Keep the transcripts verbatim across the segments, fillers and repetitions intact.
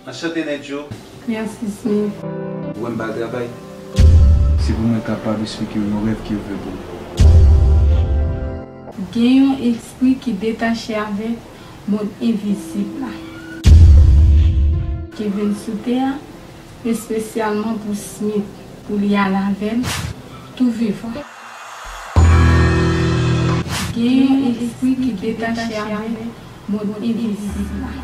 Anchante, Nedjo. Mèsi, Smith. Ou wè m pa al travay? Se pou mwen kapab esplike w yon rèv ke yo fè pou mwen. Gen yon espri ki detache avèk mond envizib la, ki vin sou tè a, espesyalman pou Smith, pou li al avè l, tou vivan. Gen yon espri ki detache avèk mond envizib la.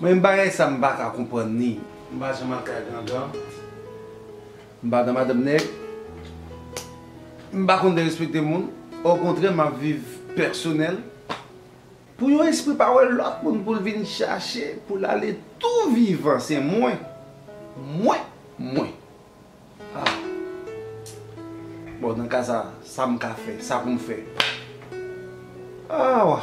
Mwen, bagay sa m pa ka konprann li. M pa janm al kay gangan. M pa nan madanm nèg. M pa konn derespekte moun. Okontrè, m ap viv pèsonèl. Pou yon espri pa wè lòt moun pou l vin chache, pou l ale tou vivan, se mwen. Mwen, mwen. Ah. Bon, nan ka sa, sa m ka fè, sa pou m fè. Ah, wa.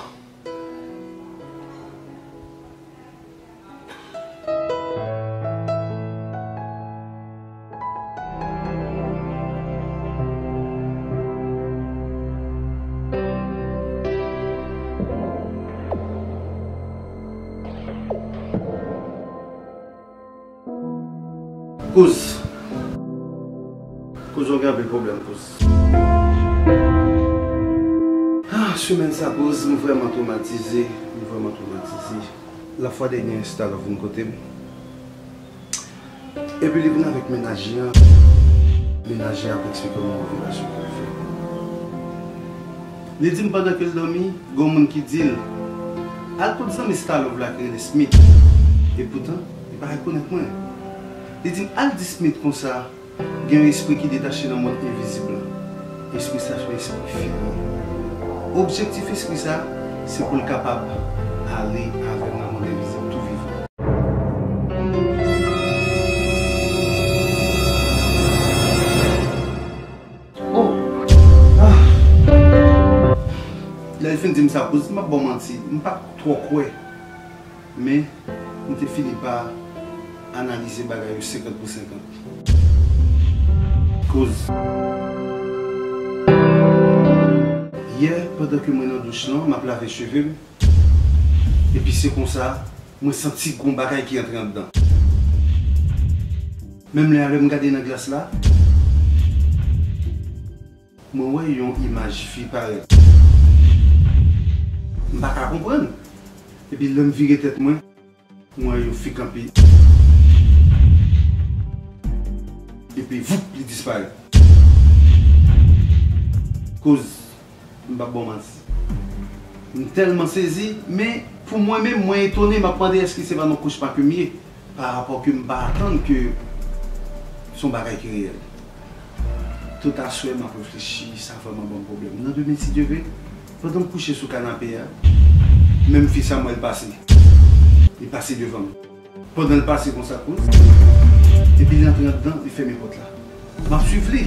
Kouz. Kouz, ou gen anpil pwoblèm, Kouz. Ah, semèn sa, Kouz, m vrèman twomatize. M vrèman twomatize. Lafwa dènye, Stalov vin kote m. Epi li vin avèk menaje a. Menaje a ap eksplike m yon revelasyon ke l fè. Li di m pandan ke l dòmi, gen yon moun ki di l, "Al kot zanmi Stalov la ki rele Smith." Epoutan, li pa rekonèt mwen. Li di m, "Al di Smith konsa, gen yon espri ki detache nan mond envizib la. Espri sa se yon espri fini. Objektif espri sa, se pou l kapab ale avè m nan mond envizib tou vivan." Oh! Ah! Lè l fin di m sa, Kouz, m p ap ba w manti, m pa t twò kwè. Men, m te fini pa analize bagay yo senkant pou senkant. Kouz. Yè, pandan ke mwen nan douch lan, m ap lave cheve m. Epi se konsa, mwen santi gon bagay ki antre anndan. Menm lè a, lè m gade nan glas la, mwen wè yon imaj fi parèt. M pa ka konprann. Epi lè m vire tèt mwen, mwen wè yon fi kanpe. Voup, li disparèt. Kouz, m p ap ba w manti. M tèlman sezi, men pou mwen menm, mwen etone, m ap mande èske se pa nan kochma ke m ye, pa rapò ke m pa atann ke se yon bagay ki reyèl. Tout aswè, m ap reflechi, sa vrèman ban m pwoblèm. Nan demen, si Dye vle, pandan m kouche sou kanape a, menm fi sa m wè l pase. Li pase devan m. Pandan l pase konsa, Kouz, epi li antre anndan, li fèmen pòt la. M ap swiv li.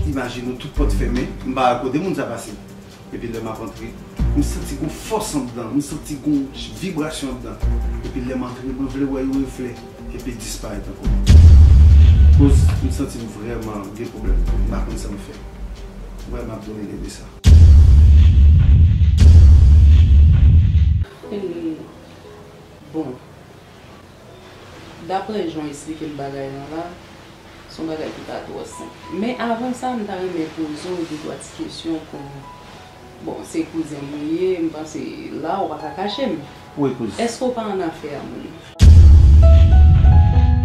Imajine w, tout pòt fèmen, m pa wè kote moun sa pase. Epi lè m ap antre, m santi gon fòs anndan, m santi gon vibrasyon anndan. Epi lè m antre, mwen vle wè yon reflè, epi disparèt ankò. Kouz, m santi m vrèman gen pwoblèm. M pa konn sa m fè. Vrèman, m ap domine de sa. Bon, daprè jan w esplike m bagay lan la, se yon bagay ki pa twò senp. Men avan sa, m ta renmen poze w de twa ti kesyon kon, bon, se kouzen m ou ye, m panse la ou pa ka kache m. Wi, kouz. Èske w pa annafè a moun?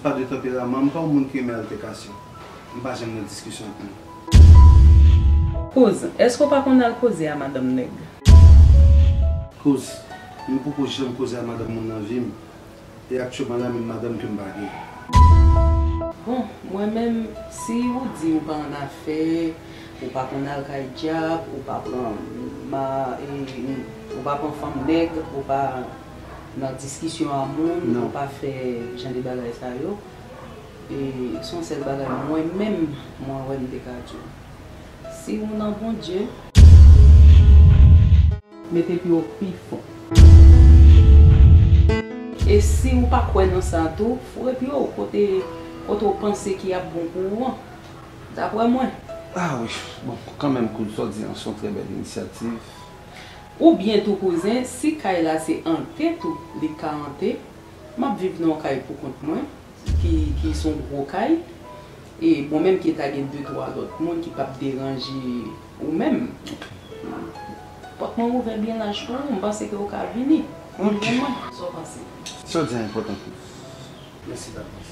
Pa de tanperaman, m pa yon moun ki renmen altèkasyon. M pa janm nan diskisyon ak moun. Kouz, èske w pa konn al koze a madanm nèg? Kouz, m poko janm koze a madanm moun nan vi m. E aktyèlman la, menm madanm ke m pa gen. Bon, mwen menm, si ou di ou pa annafè, ou pa konn al kay dyab, ou pa pran ma, e, ou pa pran fanm nèg, ou pa nan diskisyon a moun, non, ou pa fè jan de bagay sa yo, e, se yon sèl bagay mwen menm, mwen wè m te ka di w. Si ou nan Bondye, mete pye w pi fon. E si ou pa kwè nan sa tou, foure pye w kote, kote w panse ki ap bon pou ou an, daprè mwen. Ah wi, bon, kanmenm, Kouz, sa w di an se yon trè bèl inisyativ. Oubyen tou, kouzen, si kay la se ante tou, li ka ante, m ap viv nan yon kay pou kont mwen, ki, ki se yon gwo kay. E bon, menm ke ta gen de twa lòt moun ki p ap deranje ou menm. Ok. Pòt mwen ouvè byen laj pou ou, m panse ke ou ka vini. Ok. Vin jwenn mwen. Sa w panse? Sa w di a enpòtan tou. Mèsi davans.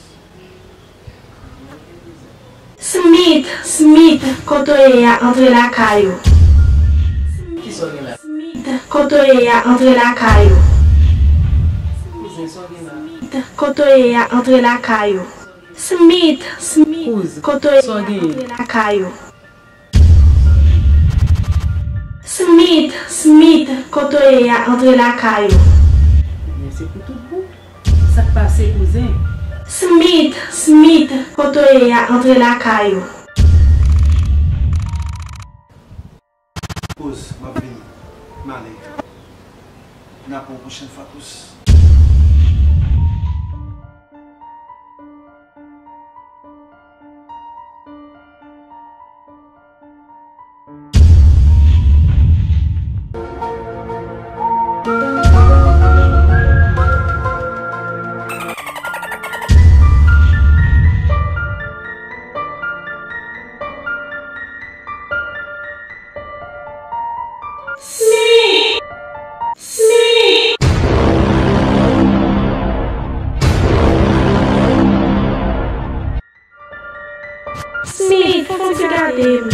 Smith, Smith, kote w ye a, antre lakay ou. Kisa w gen la? Smith, kote w ye a, antre lakay ou. Kouzen, sa w gen la? Smith, kote w ye a, antre lakay ou. Smith, Smith, kote w ye a, antre lakay ou. Smith, Smith, kote w ye a, antre lakay ou. Ebyen, se pou tout bon. Sa k pase, kouzen? Smith, Smith, kote w ye a, antre lakay ou. Kouz, m ap vini. M ale. N ap wè yon pwochèn fwa, Kouz. Smith! Smith! Smith, fè w ti gade m.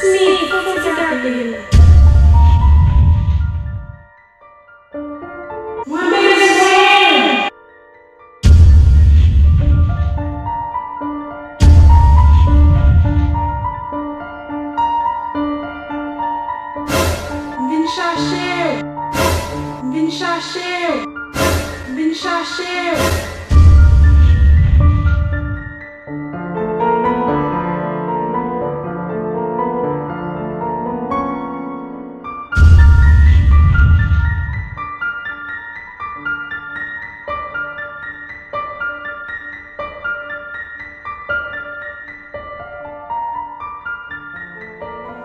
Smith, fè w ti gade m. Mwen bezwen w. M vin chache w. M vin chache w. M vin chache w.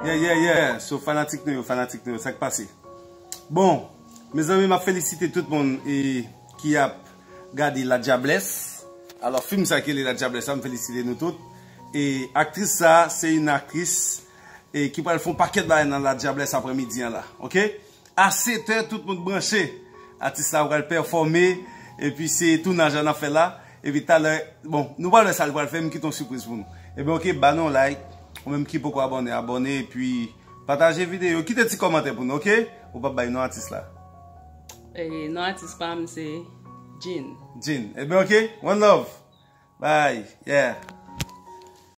Yeah, yeah, yeah. So, fanatik nou yo, fanatik nou yo, sa k pase? Bon, mezanmi, m ap felisite tout moun e, ki ap gade La Diablesse. Alò, fim sa ki rele La Diablesse la, m felisite nou tout. E aktris sa, se yon aktris e ki pral fè yon pakèt bagay nan la dyablès aprèmidi an la. Oke? A sèt è, tout moun branche. Atis la pral pèfòme, epi se tounaj la n ap fè la. Epi talè, bon, nou pral wè sa l pral fè, m kite yon sipriz pou nou. Ebyen, oke, ba nou yon like. Ou menm ki poko abòne, abòne, epi pataje videyo. Kite ti kòmantè pou nou, oke? Ou p ap bay non atis la. E non atis pa m se Jean. Jean. Ebyen, oke? One love. Bye. Yeah.